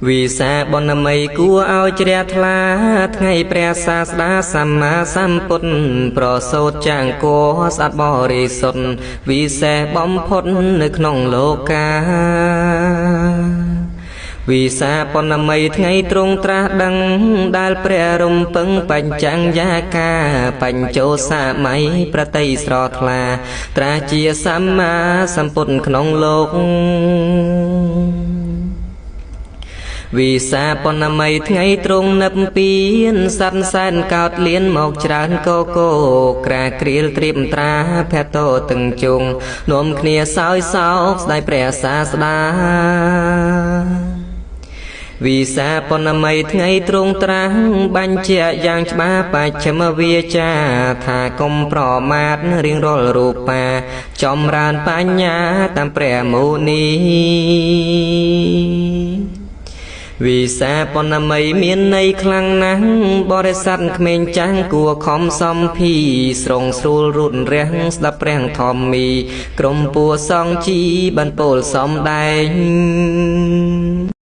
វិសាបុណ្យមីគួរឲ្យជ្រះថ្លាថ្ងៃព្រះសាស្តាសម្មាសម្ពុទ្ធប្រសូតចាងគោស្អាតបរិសុទ្ធវិសេសបំផុតនៅក្នុងលោកាវិសាបុណ្យមីថ្ងៃទ្រង់ត្រាស់ដឹងដែលព្រះរំពឹងបញ្ចាំងយាកាបញ្ចោសម័យប្រតិស្រថ្លាត្រាស់ជាសម្មាសម្ពុទ្ធក្នុងលោកវិសាបុណ្យមីថ្ងៃទ្រង់នឹពពៀនសត្វសែនកោតលៀនមកច្រើនកកោក្រាក្រៀលត្រៀមត្រាភតោទាំងជុងនាំគ្នាសោយសោកស្ដាយព្រះសាស្តាវិសាបុណ្យមីថ្ងៃទ្រង់ត្រាស់បញ្ជាក់យ៉ាងច្បាស់បច្ឆិមវាចាថាកុំប្រមាទរៀងរាល់រូបាចម្រើនបញ្ញាតាមព្រះមុនីវិសាបុណ្យមីមានន័យខ្លាំងណាស់បរិស័ទក្មេងចាស់គួរខំសំភីស្រងស្រួលរូតរះស្ដាប់ព្រះធម្មីក្រុមពួសង្ឃជីបានពោលសំដែង។